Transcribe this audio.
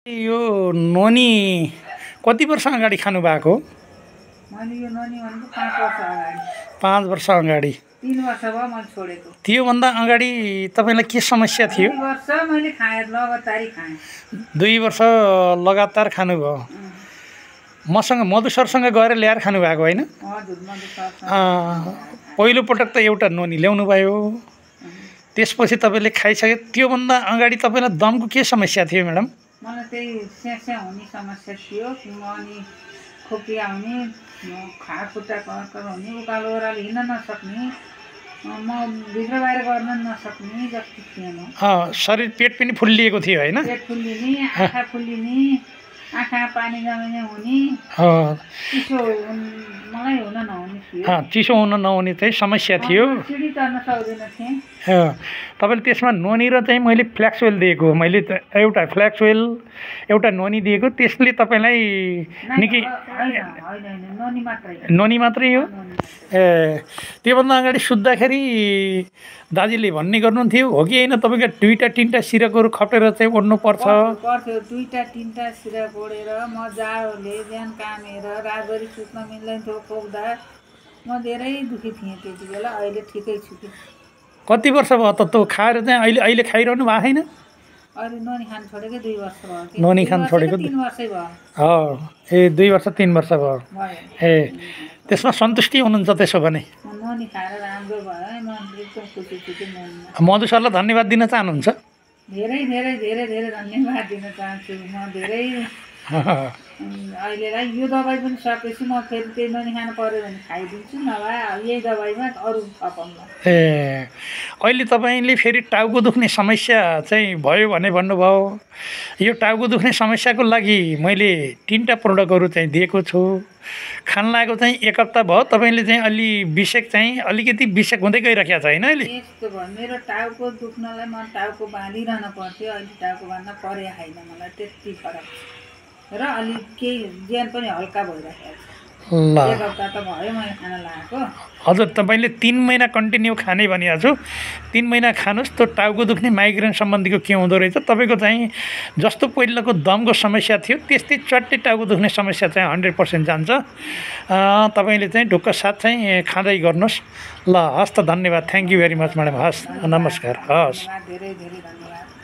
यो नोनी कति वर्ष अगाडि खानु भएको? मैले यो नोनी भनेको 5 वर्ष अगाडि। 5 वर्ष अगाडि। 3 वर्ष भयो मैले छोडेको। त्योभन्दा अगाडि तपाईलाई के समस्या थियो? 2 वर्ष मैले खाएँ, लगातारै खाएँ। 2 वर्ष लगातार खानुभयो। मसँग मधु सरसँग गएर ल्याएर खानु भएको होइन? हजुर, मधु सरसँग। पहिलो पटक त एउटा नोनी ल्याउनु भयो, त्यसपछि तपाईँले खाइसके। त्योभन्दा अगाडि तपाईँलाई दमको के समस्या थियो म्याडम? मलाई त्यही स्यास्या हुने समस्या थियो, अनि खोकी आउने, खुट्टा कर्कर हुने, उकालो ओह्रालो हिँड्न नसक्ने, म भित्र बाहिर गर्न नसक्ने जस्तो थिएन। शरीर पेट पनि फुल्लिएको थियो होइन? पेट फुल्लिने, आँखा फुल्लिने, आँखा पानी जमाउने हुने, चिसो मलाई हुन नहुने थियो। चिसो हुन नहुने चाहिँ समस्या थियो। सिडी चढ्न सक्दैन थिएँ। तपाईँले त्यसमा नोनी र चाहिँ मैले फ्ल्याक्स ओइल दिएको, मैले एउटा फ्ल्याक्स ओइल एउटा नोनी दिएको, त्यसले तपाईँलाई निकै नोनी मात्रै हो। त्योभन्दा अगाडि सुत्दाखेरि दाजुले भन्ने गर्नुहुन्थ्यो हो कि होइन, तपाईँको 2-3टा सिरकहरू खपेर चाहिँ ओढ्नु पर्थ्यो। 2-3टा सिरक ओढेर म जाडोले बिहान कामेर रातभरि सुत्न मिल्दैन थियो, खोक्दा म धेरै दुखी थिएँ त्यति बेला। अहिले ठिकै छु कि। कति वर्ष भयो त त्यो खाएर चाहिँ? अहिले खाइरहनु भएको छैन? अहिले नोनी खान छोडेको 2 वर्ष भयो कि। नोनी खान छोडेको 3 वर्षै भयो। 2 वर्ष 3 वर्ष भयो। त्यसमा सन्तुष्टि हुनुहुन्छ त्यसो भने? नोनी खाएर राम्रो भयो, म एकदम खुसी छु कि नोनीमा। मधु सरलाई धन्यवाद दिन चाहनुहुन्छ? धेरै धेरै धेरै धेरै धन्यवाद दिन चाहन्छु। म धेरै अहिलेलाई यो दबाई पनि सकेपछि म फेरि त्यही नोनी खानु पऱ्यो भने खाइदिन्छु, नभए यही दबाईमा अरू थपाउँला। अहिले तपाईँले फेरि टाउको दुख्ने समस्या चाहिँ भयो भने भन्नुभयो। यो टाउको दुख्ने समस्याको लागि मैले 3टा प्रोडक्टहरू चाहिँ दिएको छु। खान लागेको चाहिँ 1 हप्ता भयो। तपाईँले चाहिँ अलि विषेक चाहिँ अलिकति विषेक हुँदै गइरहेको छ होइन? अहिले यस्तो भयो, मेरो टाउको दुख्नलाई म टाउको बाँधिरहन पर्थ्यो, अहिले टाउको बाँध्न परे छैन मलाई, त्यति फरक र अलिक केही ज्यान पनि हल्का भइरहेको छ। ल 1 हप्ता त भयो मैले खाना लागेको। हजुर, तपाईँले 3 महिना कन्टिन्यू खाने भनिएको छु। 3 महिना खानुहोस्, त्यो टाउको दुख्ने माइग्रेन सम्बन्धीको के हुँदो रहेछ। तपाईँको चाहिँ जस्तो पहिलाको दमको समस्या थियो त्यस्तै चट्टै टाउको दुख्ने समस्या चाहिँ 100% जान्छ। तपाईँले चाहिँ ढुक्क साथ चाहिँ खाँदै गर्नुहोस्। ल हस् त, धन्यवाद। Thank you very much madam. हस्, नमस्कार। हस्, धेरै धेरै धन्यवाद।